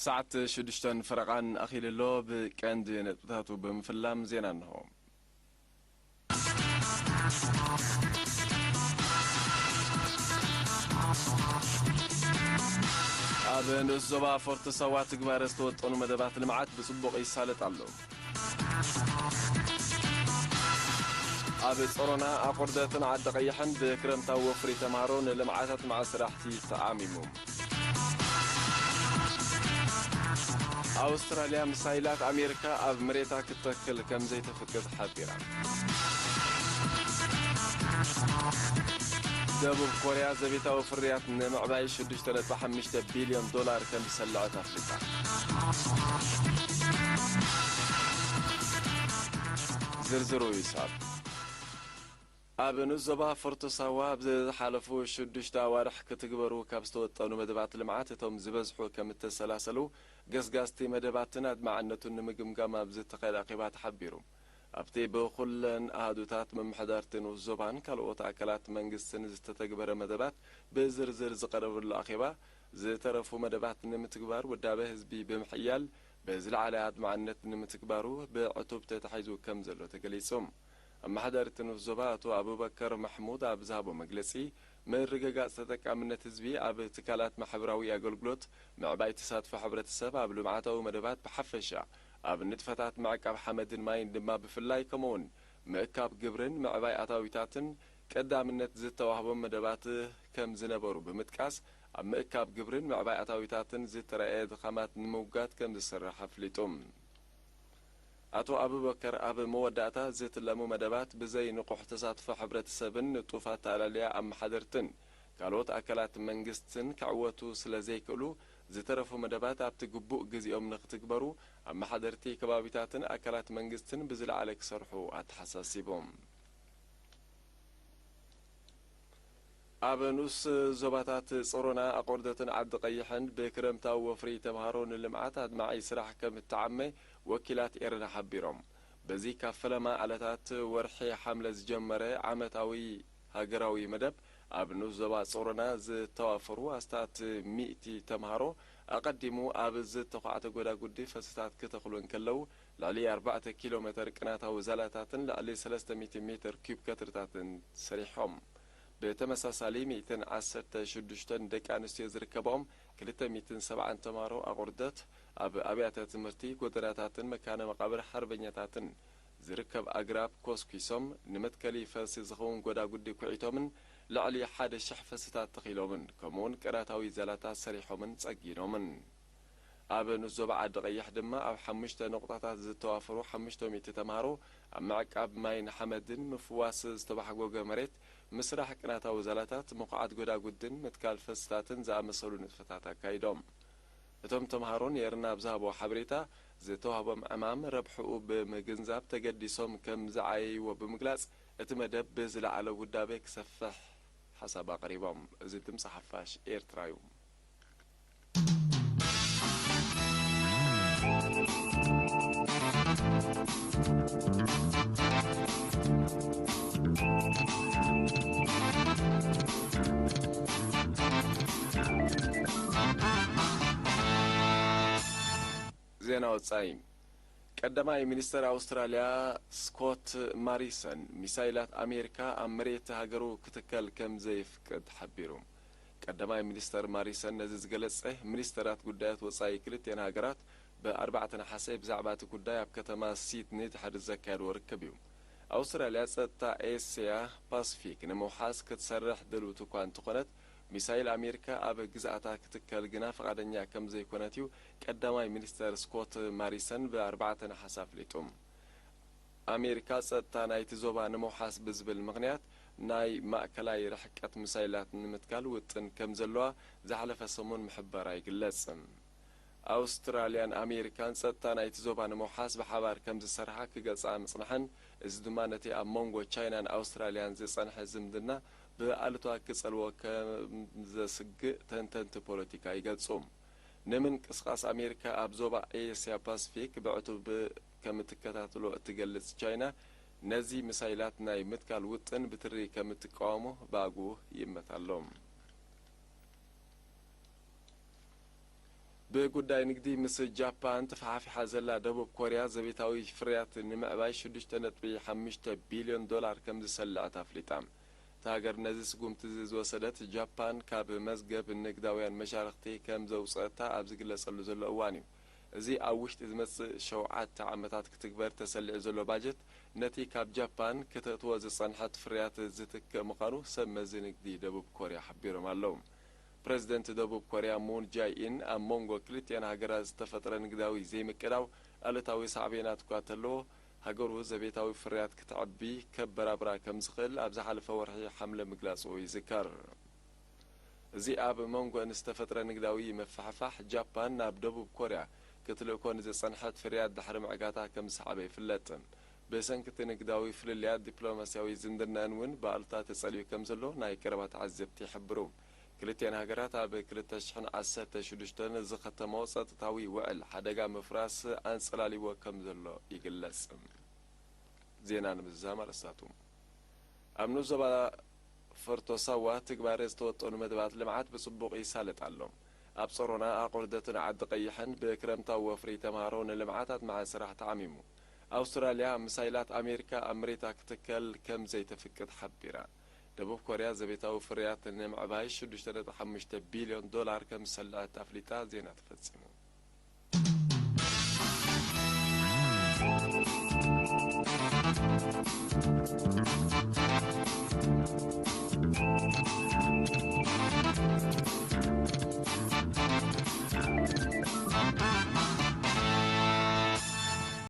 ሰዓት ሽዱሽተን ፈረቓን ኣኺሉ ኣሎ። ብቀንዲ ነጥብታቱ ብምፍላም ዜና እንሆ። ኣብ ንኡስ ዞባ ፎርቶ ሳዋ ትግባረ ዝተወጠኑ መደባት ልምዓት ብጽቡቕ ይሳለጥ ኣሎ። ኣብ ጾሮና፣ ኣቑርደትን ዓዲ ቀይሕን ብክረምታዊ ወፍሪ ተምሃሮ ንልምዓት ኣድማዒ ስራሕቲ ተዓሚሙ። ኣውስትራልያ፣ ሚሳይላት ኣሜሪካ ኣብ መሬታ ክትተክል ከም ዘይተፍቅድ ሓቢራ። ደቡብ ኮርያ፣ ዘቤታዊ ፍርያት ንምዕባይ ሽዱሽተ ነጥቢ ሓሙሽተ ቢልዮን ዶላር ከም ዝሰልዐት ኣፍሊጣ። ዝርዝሩ ይስዕብ። ኣብ ንኡስ ዞባ ፎርቶ ሳዋ፣ ኣብ ዝሓለፉ ሽዱሽተ ኣዋርሕ ክትግበሩ ካብ ዝተወጠኑ መደባት ልምዓት እቶም ዝበዝሑ ከም እተሰላሰሉ፣ ገስጋስቲ መደባትን ኣድማዕነቱን ንምግምጋም ኣብ ዝተኻየደ ኣኼባ ተሓቢሩ። ኣብቲ ብኹለን ኣሃዱታት፣ ምምሕዳርቲ ንኡስ ዞባን ካልኦት ኣካላት መንግስትን ዝተተግበረ መደባት ብዝርዝር ዝቐረበሉ ኣኼባ፣ ዝተረፉ መደባት ንምትግባር ውዳበ ህዝቢ ብምሕያል፣ ብዝለዓለ ኣድማዕነት ንምትግባሩ ብዕቱብ ተታሒዙ ከም ዘሎ ተገሊጹ። ኣመሓዳሪ እቲ ንኡስ ዞባ ኣቶ ኣቡበከር ማሕሙድ ኣብ ዝሃቦ መግለጺ፣ ምርግጋጽ ተጠቃምነት ህዝቢ ኣብ ትካላት ማሕበራዊ ኣገልግሎት፣ ምዕባይ ተሳትፎ ሕብረተሰብ ኣብ ልምዓታዊ መደባት ብሓፈሻ፣ ኣብ ንጥፈታት ምዕቃብ ሓመድን ማይን ድማ ብፍላይ፣ ከምኡውን ምእካብ ግብርን ምዕባይ ኣታዊታትን ቀዳምነት ዝተዋህቦም መደባት ከም ዝነበሩ ብምጥቃስ፣ ኣብ ምእካብ ግብርን ምዕባይ ኣታዊታትን ዝተረኣየ ድኻማት ንምውጋድ ከም ዝስራሕ ኣፍሊጡ። ኣቶ ኣቡበከር ኣብ መወዳእታ፣ ዝትለሙ መደባት ብዘይ ንቑሕ ተሳትፎ ሕብረተሰብን ንጡፍ ኣተኣላልያ ኣመሓደርትን ካልኦት ኣካላት መንግስትን ክዕወቱ ስለ ዘይክእሉ፣ ዝተረፉ መደባት ኣብቲ ግቡእ ግዜኦም ንክትግበሩ ኣመሓደርቲ ከባቢታትን ኣካላት መንግስትን ብዝለዓለ ክሰርሑ ኣተሓሳሲቦም። ኣብ ንኡስ ዞባታት ጾሮና፣ ኣቑርደትን ዓዲ ቀይሕን ብክረምታዊ ወፍሪ ተምሃሮ ንልምዓት ኣድማዒ ስራሕ ከም እተዓመ ወኪላት ኤረና ሓቢሮም። በዚ ካብ ፈለማ ዕለታት ወርሒ ሓምለ ዝጀመረ ዓመታዊ ሃገራዊ መደብ፣ ኣብ ንኡስ ዞባ ጾሮና ዝተዋፈሩ ኣስታት ሚእቲ ተምሃሮ ኣቐዲሙ ኣብ ዝተዃዕተ ጎዳጉዲ ፈሰታት ክተኽሉ እንከለዉ፣ ልዕሊ ኣርባዕተ ኪሎ ሜተር ቅናታዊ ዛላታትን ልዕሊ ሰለስተ ሚእቲ ሜተር ኪዩብ ከትርታትን ሰሪሖም። ብተመሳሳሊ፣ ሚእትን ዓሰርተ ሽዱሽተን ደቂ ኣንስትዮ ዝርከብኦም ክልተ ሚእትን ሰብዓን ተምሃሮ ኣቑርደት፣ ኣብ ኣብያተ ትምህርቲ፣ ጎደናታትን መካነ መቓብር ሓርበኛታትን ዝርከብ ኣግራብ ኮስኲሶም፣ ንመትከሊ ፈልሲ ዝኸውን ጎዳጉዲ ኩዒቶምን ልዕሊ ሓደ ሽሕ ፈስታት ተኺሎምን፣ ከምኡውን ቅናታዊ ዛላታት ሰሪሖምን ጸጊኖምን። ኣብ ንኡስ ዞባ ዓዲ ቀይሕ ድማ፣ ኣብ ሓሙሽተ ነቑጣታት ዝተዋፈሩ ሓሙሽተ ሚእቲ ተምሃሮ፣ ኣብ ምዕቃብ ማይን ሓመድን፣ ምፍዋስ ዝተባሕጎገ መሬት፣ ምስራሕ ቅናታዊ ዛላታት፣ ምኹዓት ጎዳጉድን ምትካል ፈስታትን ዝኣመሰሉ ንጥፈታት ኣካይዶም። እቶም ተምሃሮ ንኤርና ኣብ ዝሃብዎ ሓበሬታ፣ ዝተዋህቦም ዕማም ረብሕኡ ብምግንዛብ ተገዲሶም ከም ዝዓየይዎ ብምግላጽ፣ እቲ መደብ ብዝለዓለ ውዳበ ክሰፍሕ ሓሳብ ኣቕሪቦም። እዚ ድምጺ ሓፋሽ ኤርትራ እዩ። ዜና ወጻኢ። ቀዳማይ ሚኒስተር ኣውስትራልያ ስኮት ማሪሰን፣ ሚሳይላት ኣሜሪካ ኣብ መሬት ሃገሩ ክትከል ከም ዘይፍቅድ ሓቢሩ። ቀዳማይ ሚኒስተር ማሪሰን ነዚ ዝገለጸ፣ ሚኒስተራት ጉዳያት ወጻኢ ክልቲኤን ሃገራት ብኣርባዕተ ነሓሰ ብዛዕባ እቲ ጉዳይ ኣብ ከተማ ሲድኒ ድሕሪ ዘካየድዎ ርክብ እዩ። ኣውስትራልያ ጸጥታ ኤስያ ፓስፊክ ንምውሓስ ክትሰርሕ ድልውቲ እኳ እንተኾነት፣ ሚሳይል ኣሜሪካ ኣብ ግዝኣታ ክትከል ግና ፍቓደኛ ከም ዘይኮነት እዩ ቀዳማይ ሚኒስተር ስኮት ማሪሰን ብኣርባዕተ ነሓሰ ኣፍሊጡ። ኣሜሪካ ጸጥታ ናይቲ ዞባ ንምውሓስ ብዝብል ምኽንያት፣ ናይ ማእከላይ ርሕቀት ሚሳይላት ንምትካል ውጥን ከም ዘለዋ ዝሓለፈ ሰሙን ምሕባራ ይግለጽ። ኣውስትራልያን ኣሜሪካን ጸጥታ ናይቲ ዞባ ንምውሓስ ብሓባር ከም ዝሰርሓ ክገልጻ ምጽንሐን፣ እዚ ድማ ነቲ ኣብ መንጎ ቻይናን ኣውስትራልያን ዝጸንሐ ዝምድና ብኣሉታ ክጸልዎ ከም ዘስግእ ተንተንቲ ፖለቲካ ይገልጹ። ንምንቅስቓስ ኣሜሪካ ኣብ ዞባ ኤስያ ፓሲፊክ ብዕቱብ ከም እትከታተሎ እትገልጽ ቻይና፣ ነዚ ሚሳይላት ናይ ምትካል ውጥን ብትሪ ከም እትቃወሞ ብኣግኡ ይእመት ኣሎ። ብጉዳይ ንግዲ ምስ ጃፓን ተፈሓፊሓ ዘላ ደቡብ ኮርያ ዘቤታዊ ፍርያት ንምዕባይ ሽዱሽተ ነጥቢ ሓሙሽተ ቢልዮን ዶላር ከም ዝሰልዐት ኣፍሊጣ። እታ ሃገር ነዚ ስጉምቲ እዚ ዝወሰደት ጃፓን ካብ መዝገብ ንግዳውያን መሻርኽቲ ከም ዘውፅአታ ኣብ ዝግለጸሉ ዘሎ እዋን እዩ። እዚ ኣብ ውሽጢ ዝመጽእ ሸውዓተ ዓመታት ክትግበር ተሰሊዑ ዘሎ ባጀት ነቲ ካብ ጃፓን ክተእትዎ ዝጸንሐት ፍርያት ዝትክእ ምዃኑ ሰብ መዚ ንግዲ ደቡብ ኮርያ ሓቢሮም ኣለዉ። ፕረዚደንት ደቡብ ኮርያ ሙን ጃይ ኢን ኣብ መንጎ ክልቲኣን ሃገራት ዝተፈጥረ ንግዳዊ ዘይምቅዳው ኣሉታዊ ሳዕቤናት እኳ እንተለዎ፣ ሃገሩ ዘቤታዊ ፍርያት ክትዕቢ ከበራብራ ከም ዝኽእል ኣብ ዝሓለፈ ወርሒ ሓምለ ምግላጹ ይዝከር። እዚ ኣብ መንጎአን ዝተፈጥረ ንግዳዊ ምፍሕፋሕ፣ ጃፓን ናብ ደቡብ ኮርያ ክትልእኮ ንዝጸንሐት ፍርያት ድሕሪ ምዕጋታ ከም ዝሰዓበ ይፍለጥ። ብሰንኪ እቲ ንግዳዊ ፍልልያት፣ ዲፕሎማስያዊ ዝምድናኣን እውን ብኣሉታ ተጸልዩ ከም ዘሎ ናይ ቀረባ ተዓዘብቲ ይሕብሩ። ክልቲኣን ሃገራት ኣብ ክልተ ሽሕን ዓሰርተ ሽዱሽተን ዝኸተመኦ ጸጥታዊ ውዕል ሓደጋ ምፍራስ ኣንጸላልይዎ ከም ዘሎ ይግለጽ። ዜና ንምዝዛም ኣርእስታቱ። ኣብ ንኡስ ዞባ ፈርቶ ሳዋ ትግባረ ዝተወጠኑ መደባት ልምዓት ብጽቡቕ ይሳለጥ ኣሎ። ኣብ ጾሮና፣ ኣቑርደትን ዓዲ ቀይሕን ብክረምታዊ ወፍሪ ተምሃሮ ንልምዓት ኣድማዒ ስራሕ ተዓሚሙ። ኣውስትራልያ፣ ሚሳይላት ኣሜሪካ ኣብ መሬታ ክትከል ከም ዘይተፍቅድ ሓቢራ። ደቡብ ኮርያ፣ ዘቤታዊ ፍርያት ንምዕባይ ሽዱሽተ ነጥቢ ሓሙሽተ ቢልዮን ዶላር ከም ዝሰልዐት ኣፍሊጣ። ዜና ተፈጺሙ።